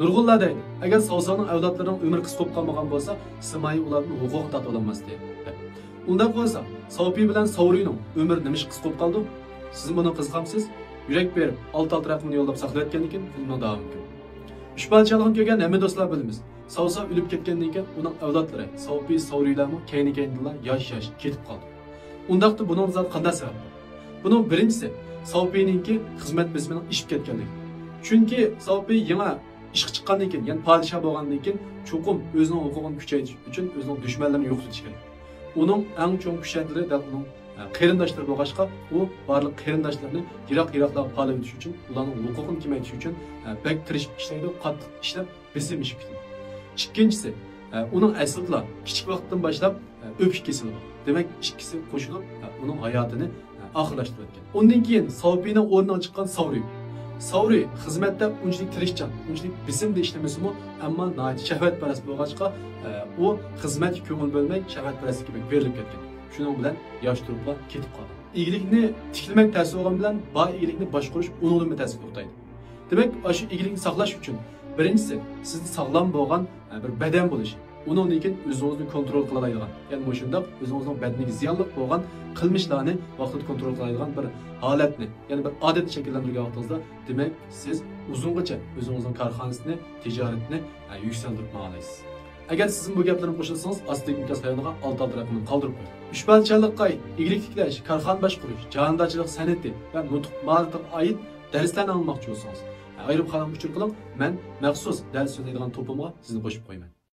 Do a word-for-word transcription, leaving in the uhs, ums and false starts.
نۇرغۇنلار دەيدۇ، ئەگەر ساۋساۋنىڭ ئەۋلادلىرىنىڭ ئۆمرى قىسقا بولۇپ قالمىغان بولسا، سىمايى ئۇلاردىن ھوقۇقىنى تارتىۋالالماستى، دەپ. ئۇنداق بولسا، ساۋپىي بىلەن ساۋرىينىڭ ئۆمرى نېمىشقا قىسقا بولۇپ قالىدۇ؟ سىزمۇ بۇنىڭغا قىزىقامسىز؟ يۈرەك بېرىپ، ئالتە ئالتە رەقىمىنى يوللاپ ساقلىۋەتكەندىن كېيىن فىلىمنىڭ داۋامى كۆرۈڭ. ئۈچ پادىشاھلىقنى كۆرگەن ھەممە دوستلار بىلىمىز. ساۋساۋ ئۆلۈپ كەتكەندىن كېيىن ئۇنىڭ ئەۋلادلىرى، ساۋپىي، ساۋرىيلارمۇ كەينى-كەينىدىنلا ياش-ياش كېتىپ قالدى. ئۇنداقتا بۇنىڭدا زادى قانداق سەۋەب بار؟ بۇنىڭ بىرىنچىسى، ساۋپىينىڭكى خىزمەت بېسىمىنىڭ ئېشىپ كەتكەنلىكى. چۈنكى ساۋپىي يېڭى ئىشقا چىققاندىن كېيىن، يەنى پادىشاھ بولغاندىن كېيىن چوقۇم ئۆزىنىڭ ھوقۇقىنى كۈچەيتىش ئۈچۈن ئۆزىنىڭ دۈشمەنلىرىنى يوقىتىش كېرەك. ئۇنىڭ ئەڭ چوڭ كۈچەندىلىرى دەل ئۇنىڭ، ئە، قېرىنداشلىرى بولغاچقا، ئۇ بارلىق قېرىنداشلىرىنى يىراق-يىراقلارغا پالىۋېتىش ئۈچۈن، ئۇلارنىڭ ھوقۇقىنى كېمەيتىش ئۈچۈن، ئە، بەك تىرىشىپ ئىشلەيدۇ، قاتتىق ئىشلەپ، بېسىم ئېشىپ كېتىدۇ. ئىككىنچىسى، ئە، ئۇنىڭ ئەسلىدىلا كىچىك ۋاقىتتىن باشلاپ، ئە، ئۆپكە كېسىلى بار. دېمەك، ئىككىسى قوشۇلۇپ، ئە، ئۇنىڭ ھاياتىنى، ئە، ئاخىرلاشتۇرۇۋەتكەن. ئۇندىن كېيىن ساۋپىينىڭ ئورنىغا چىققان ساۋرى. ساۋرى خىزمەتتە ئۇنچىلىك تىرىشچان، ئۇنچىلىك بېسىمدا ئىشلىمىسىمۇ، ئەمما ناھايىتى شەھۋەتپەرەس بولغاچقا، ئە، ئۇ خىزمەتكە كۆڭۈل بۆلمەي، شەھۋەتپەرەسلىككە بەك بېرىلىپ كەتكەن. شۇنىڭ بىلەن ياش تۇرۇپلا كېتىپ قالغان. ئىگىلىكنى تىكلىمەك تەس بولغان بىلەن بار ئىگىلىكنى باشقۇرۇش ئۇنىڭدىنمۇ تەسكە توختايدۇ. دېمەك، ئاشۇ ئىگىلىكنى ساقلاش ئۈچۈن بىرىنچىسى، سىزدە ساغلام بولغان، ئە، بىر بەدەن بولۇشى. ئۇنىڭدىن كېيىن ئۆزىڭىزنى كونترول قىلالايدىغان، يەنى مۇشۇنداق ئۆزىڭىزنىڭ بەدىنىگە زىيانلىق بولغان قىلمىشلارنى ۋاقتىدا كونترول قىلالايدىغان بىر ھالەتنى، يەنى بىر ئادەتنى شەكىللەندۈرگەن ۋاقتىڭىزدا، دېمەك، سىز ئۇزۇنغىچە ئۆزىڭىزنىڭ كارخانىسىنى، تىجارىتىنى، ئە، يۈكسەلدۈرۈپ ماڭالايسىز. ئەگەر سىزمۇ بۇ گەپلىرىمنى قوشۇلسىڭىز، ئاستىدىكى ئىنكاس رايونىغا ئالتە ئالتە رەقىمىنى قالدۇرۇپ قويۇڭ. ئۈچ پادىشاھلىققا ئىگىلىك تىكلەش، كارخانا باشقۇرۇش، جاھاندارچىلىق سەنئىتى ۋە نۇتۇق ماھارىتىغا ئائىت دەرسلەرنى ئاڭلىماقچى بولسىڭىز، ئايرىم خانىمغا ئۇچۇر قىلىڭ، مەن مەخسۇس دەرس سۆزلەيدىغان توپۇمغا سىزنى قوشۇپ قويىمەن.